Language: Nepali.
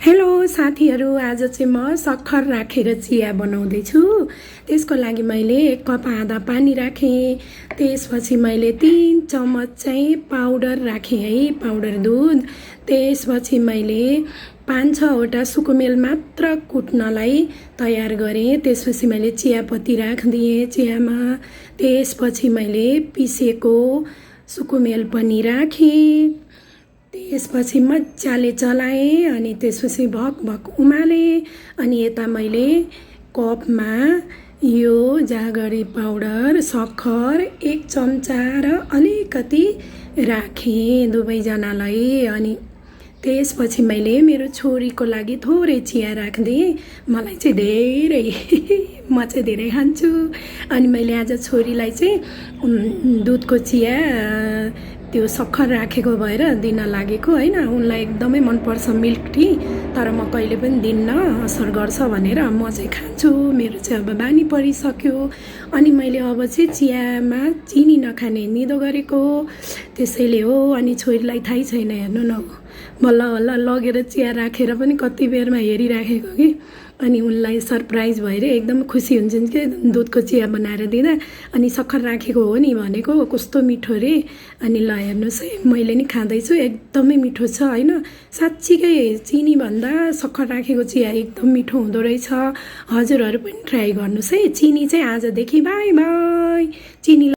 हेलो साथीहरू, आज चाहिँ म सक्खर राखेर चिया बनाउँदैछु। त्यसको लागि मैले 1 कप आधा पानी राखेँ। त्यसपछि मैले 3 चम्मच चाहिँ पाउडर राखेँ है, पाउडर दुध। त्यसपछि मैले 5-6 वटा सुकुमेल मात्र कुट्नलाई तयार गरेँ। त्यसपछि मैले चियापत्ती राखिदिएँ चियामा। त्यसपछि मैले पिसेको सुकुमेल पनि राखेँ। त्यसपछि मजाले चलाएँ अनि त्यसपछि भक उमालेँ। अनि यता मैले कपमा यो जागरी पाउडर, सक्खर 1 चम्चा र अलिकति राखेँ दुवैजनालाई। अनि त्यसपछि मैले मेरो छोरीको लागि थोरै चिया राखिदिएँ। मलाई चाहिँ धेरै म चाहिँ धेरै खान्छु। अनि मैले आज छोरीलाई चाहिँ दुधको चिया त्यो सक्खर राखेको भएर दिन लागेको हैन। उनलाई एकदमै मनपर्छ मिल्क टी, तर म कहिले पनि दिन्न, असर गर्छ भनेर। म चाहिँ खान्छु, मेरो चाहिँ अब बानी परिसक्यो। अनि मैले अब चाहिँ चियामा चिनी नखाने निदो गरेको, त्यसैले हो। अनि छोरीलाई थाहै छैन, हेर्नु न, बल्ल लगेर चिया राखेर पनि कति बेरमा हेरिराखेको कि। अनि उनलाई सरप्राइज भएर एकदम खुसी हुन्छन् कि दुधको चिया बनाएर दिँदा। अनि सक्खर राखेको हो नि भनेको, कस्तो मिठो रे। अनि ल हेर्नुहोस् है, मैले नि खाँदैछु, एकदमै मिठो छ हैन। साँच्चीकै चिनीभन्दा सक्खर राखेको चिया एकदम मिठो हुँदो रहेछ। हजुरहरू पनि ट्राई गर्नुहोस् है। चिनी चाहिँ आजदेखि बाई बाई। चिनी